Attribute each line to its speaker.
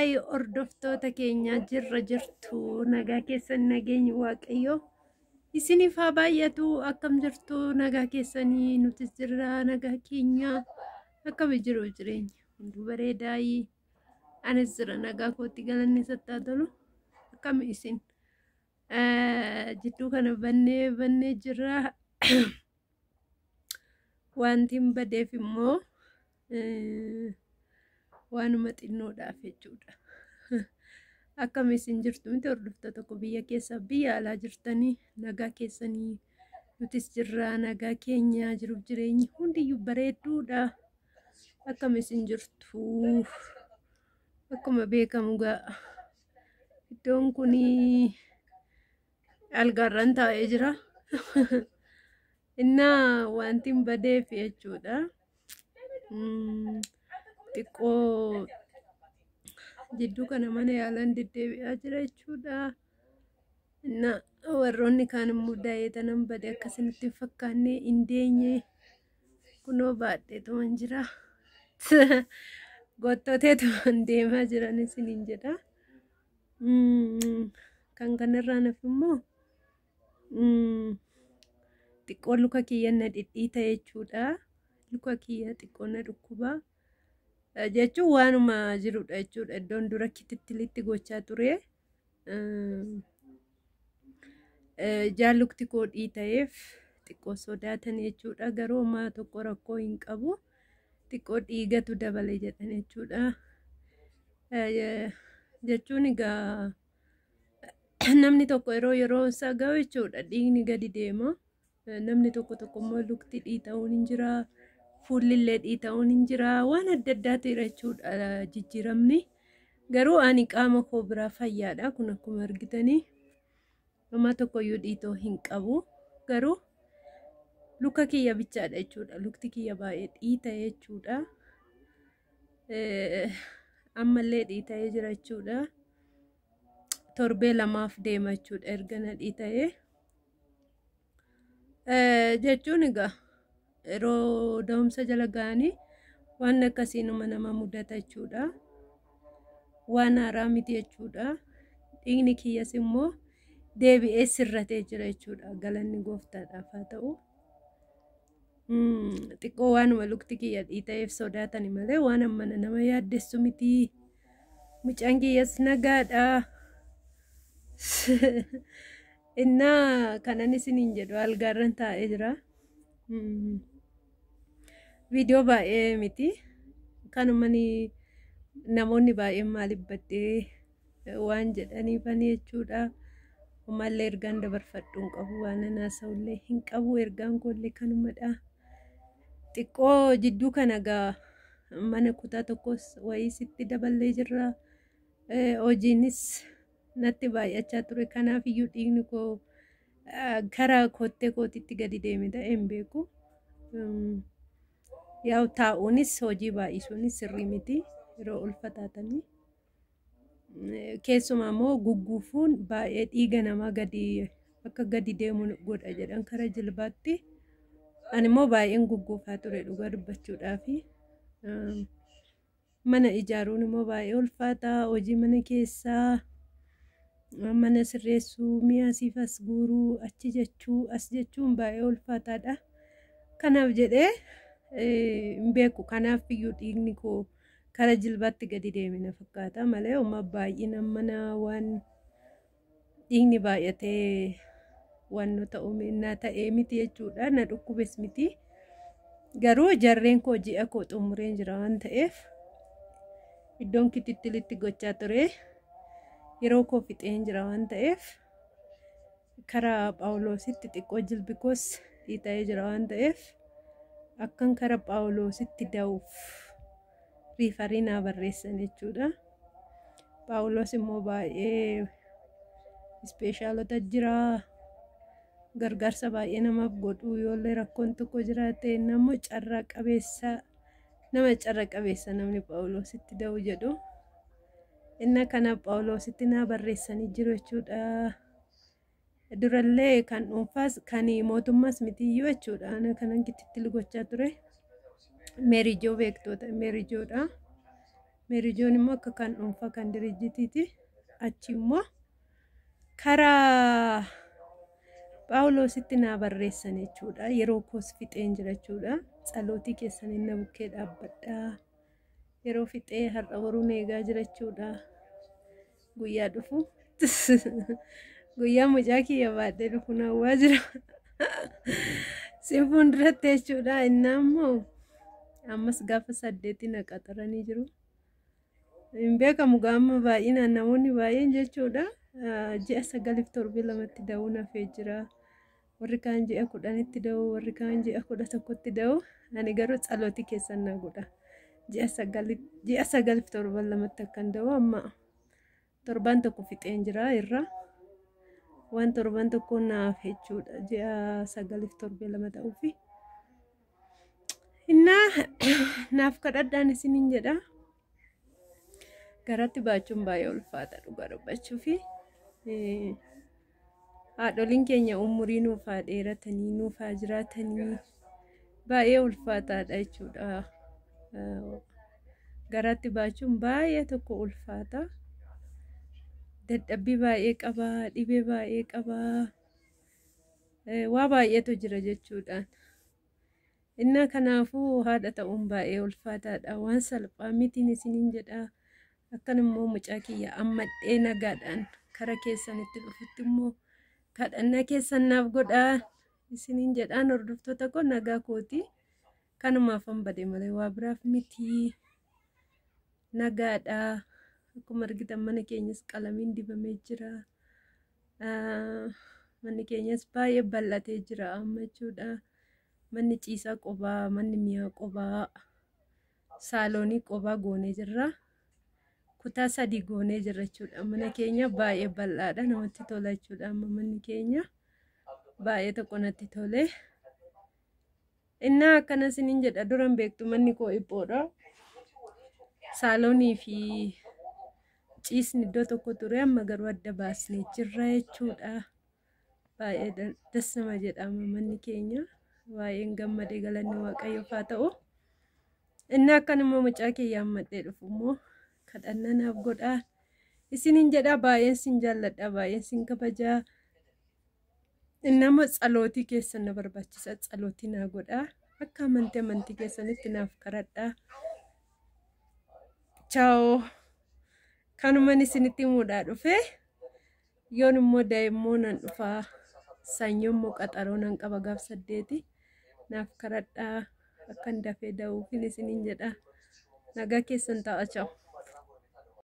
Speaker 1: Haay hordoftoota keenya, jirra jirtu? Nagaa keessan? Nageenyi Waaqayyoo isiniif haa baay'atu. Akkam jirtu? Nagaa keessanii? Nutis jirra, nagaa keenya. Akkam jiru jireenya? Hunduu bareedaayii? Anis jira, nagaa kootti, galanni sattaa tolu. Akkam isin? Jidduu kana bannee bannee jirra. Wanti hin badeef immoo waanuma xinnoodhaaf jechuudha. Akkam isin jirtu miti hordoftoota tokko, biyya keessa biyya alaa jirtanii? Nagaa keessanii? Nutis jirra, nagaa keenya, jiruuf jireenyi hundiyyuu bareedduudha. Akkam isin jirtu? Akkuma beekamu gaa iddoon kun algaarraan taa'ee jira. Innaa wanti hin badeef jechuudha. Xiqqoo jidduu kana mana yaalaan deddeebi'aa jira jechuudha. Innaa warroonni kaan immoo daa'ee bade akkasinitti hin fakkaanne, hin deenye, kunoo baadheetuman jira. Gottooteetuman deemaa jiran isiniin jedha. Kan kanarraa naaf immoo xiqqoo luka kiyya na dhidhiita jechuudha. Luka kiyya xiqqoo na dhukkuba. Jechuun waanuma jirudha jechuudha. Iddoon dura kitittilitti gochaa ture. Jaallukti koo dhiita'eef xiqqoo sodaatan jechuudha. Garuu homaa tokko rakkoo hin qabu. Xiqqoo dhiigatu dabale jedhan jechuudha. Jechuun egaa namni tokko yeroo yeroo isaa gahu jechuudha, dhiigni gadi deema. Namni tokko tokko immoo lukti dhiita'uun hin jira. Fuulli illee dhiita'uun hin jira. Waan adda addaatu jira jechuudha jijjiiramni. Garuu ani qaama koo biraa fayyaadha. Kun akkuma argitanii homaa tokkoyyuu dhiitoo hin qabu. Garuu luka kiyya bichaadha jechuudha. Lukti kiyya baay'ee dhiita'e jechuudha. Ammallee dhiita'ee jira jechuudha. Torbee lamaaf deema jechuudha erga na dhiita'ee. Jechuun egaa yeroo da'umsa jala ga'anii waan akkasiinuma nama mudata jechuudha. Waan haaraa miti jechuudha. Dhiigni kiyyas immoo deebi'ee sirratee jira jechuudha. Galanni gooftaadhaaf haa ta'u. Xiqqoo waanuma lukti kiyya dhiita'eef sodaatani malee waan ammana nama yaaddessu miti. Mucaan kiyyas nagaadha. Innaa kanan isiniin jedhu algaarran taa'ee jira. Viidiyoo baay'ee miti. Kanumani namoonni baay'een maaliif baddee waan jedhaniifani jechuudha. Ammallee ergaan dabarfadhu hin qabu, waan an haasa'ullee hin qabu, ergaan koollee kanumadha. Xiqqoo jidduu kana gaa mana kutaa tokkos wayii sitti daballee jirra. Hojiinis natti baay'achaa ture. Kanaaf iyyuu dhiigni koo karaa kottee kootitti gadi deeme ta'ee hin beeku. Yaa'u taa'uunis hojii baay'isuunis sirrii miti yeroo ulfa taatanii. Keessumaa immoo gugguufuun baay'ee dhiiga namaa gadi akka gadi deemu godha jedhan kara jilbaatti. Ani immoo baay'een gugguufaa ture dhugaa dubbachuudhaafi. Mana ijaaruun immoo baay'ee ulfaata. Hojii mana keessaa, mana sirreessuu, mi'a asiif as guuruu, achi jechuu, as jechuun baay'ee ulfaataadha. Kanaaf jedhee hin beeku. Kanaaf iyyuu dhiigni koo kara jilbaatti gadi deeme na fakkaata malee homaa baay'ina mana waan dhiigni baay'atee waan nu ta'u na ta'ee miti jechuudha. Na dhukkubes miti. Garuu jarreen koo ji'a koo xumureen jira waan ta'eef iddoon kitittilitti gochaa ture yeroo koo fixeen jira waan ta'eef karaa Phaawulositti xiqqoo jilbi koos dhiita'ee jira waan ta'eef akkan kara Phaawulositti da'uuf refer naa barreessan jechuudha. Phaawulos immoo baay'ee ispeeshaalota jira. Gargaarsa baay'ee namaaf godhu, yoollee rakkoon tokko jiraate nama carraa qabeessa, nama carra qabeessa namni Phaawulositti da'u jedhu. Inni kana Phaawulositti naa barreessanii jiru jechuudha. Durallee kan dhuunfaas kan mootummaas mitiyyuu jechuudha. Ana kanan kitittili gochaa ture. Meerijoo beektoota, Meerijoodha. Meerijoon immoo akka kan dhuunfaa kan dirijjitiiti. Achi immoo karaa Phaawulositti naa barreessan jechuudha. Yeroo koos fixeen jira jechuudha. Tsalootii keessaniin na bukkee dhaabbadhaa. Yeroo fixee har'a boruun eegaa jira jechuudha. Guyyaa dhufu. Guyyaa mucaa kiyya baadhee dhufu naawwaa jira. Sin fuulduratti jechuudha. Innaa immoo ammas gaafa 8 na qaxaranii jiru. Hin beekamu gaama baay'inaan namoonni baay'een jechuudha. Ji'a 9f torbee 2tti da'uun hafee jira. Warri kaan ji'a 10tti da'u, warri kaan ji'a 11tti da'u. Ani garuu tsalootii keessan na godha. Ji'a 9f torban 2tti akkan da'u amma torban 1 fixeen jira irra. Waan torban 1 naaf jechuudha. Ji'a 9f torbee 2 ta'uufi. Innaa naaf kadhadhaan isiniin jedha. Garatti baachuun baay'ee ulfaata dhugaa dubbachuufi. Haadholiin keenya umurii nuuf haa dheeratanii nuuf haa jiraatanii baay'ee ulfaataadha jechuudha. Garatti baachuun baay'ee tokko ulfaata. Dadhabbii baay'ee qaba, dhibee baay'ee qaba, waa baay'eetu jira jechuudha. Innaa kanaafuu haadha ta'uun baay'ee ulfaataadha. Waan salphaa mitiin isiniin jedha. Akkan immoo mucaa kiyya ammadhee nagaadhaan kara keessanitti dhufutti immoo kadhannaa keessan naaf godhaa isiniin jedhaan hordoftoota koo nagaa kooti. Kanumaaf han bade malee waa biraaf miti. Nagaadha. Akkuma argitan mana keenyas qalamiin dibamee jira. Manni keenyas baay'ee bal'atee jira amma jechuudha. Manni ciisaa qobaa, manni mi'aa qobaa, saaloonii qobaa goonee jirra. Kutaa 3 goonee jirra jechuudha. Mana keenya baay'ee bal'aadha. Namatti tola jechuudha. Amma manni keenya baay'ee tokko natti tole. Innaa akkana isiniin jedha duran beektu manni koo dhiphoodha. Saaloonii fi ciisni iddoo tokko ture amma garuu adda baasnee jirra jechuudha. Baay'ee das nama jedhama manni keenya. Baay'een gammadee galanni Waaqayyoof haa ta'u. Inni akkanuma mucaa kiyya ammadhee dhufu immoo kadhannaa naaf godhaa. Isiniin jedhaa baay'een sin jaalladha baay'een sin kabajaa. Nama tsalootii keessan na barbaachisa tsalootii naa godhaa. Akka amantii amantii keessanitti naaf kadhadhaa. Chaawoo. Kanuman isinitti himuudhaa dhufe. Yoon immoo daa'immoo nan dhufaa. Sanyoo immoo qaxaroo nan qaba gaaf 8. Naaf kadhadhaa. Akkan dafee da'uufin isiniin jedha. Nagaa keessan ta'a chaawoo.